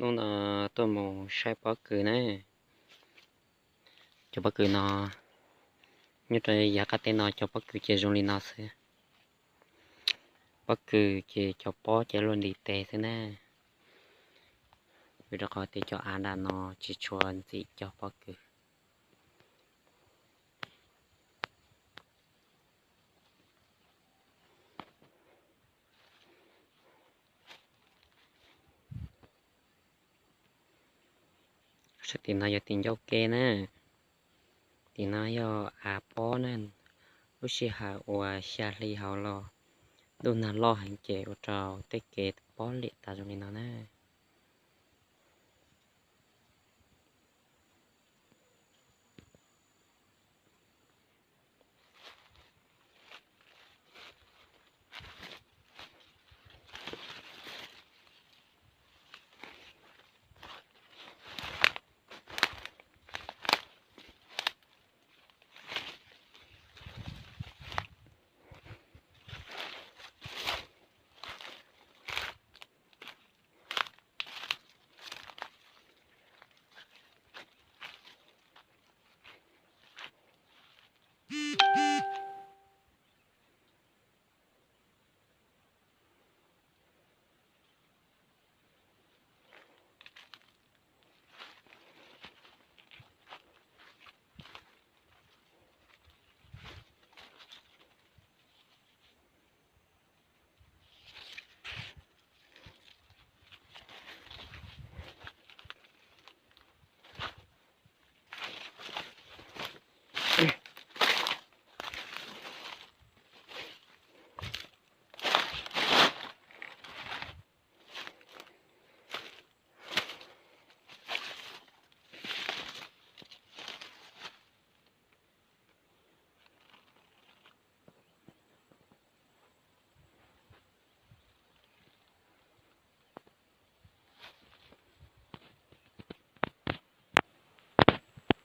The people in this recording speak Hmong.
Hnub no tuaj mus saib pob kws na. Cov pob kws no nyob rau yav qab teb no cov pob kws ces zoo li no xwb. Pob kws ces cov pob ces luaj ntiv tes xwb na. Vim rau qhov tias cov av nram no tsis tshua ntxim cog pob kws. Saib tim no yog tim ncauj ke na. Tim no yog av pob na. Lub sij hawm uas xya hli hauv los ntuj nag loj heev ces ua rau tej kev pob liam tas zoo li no na.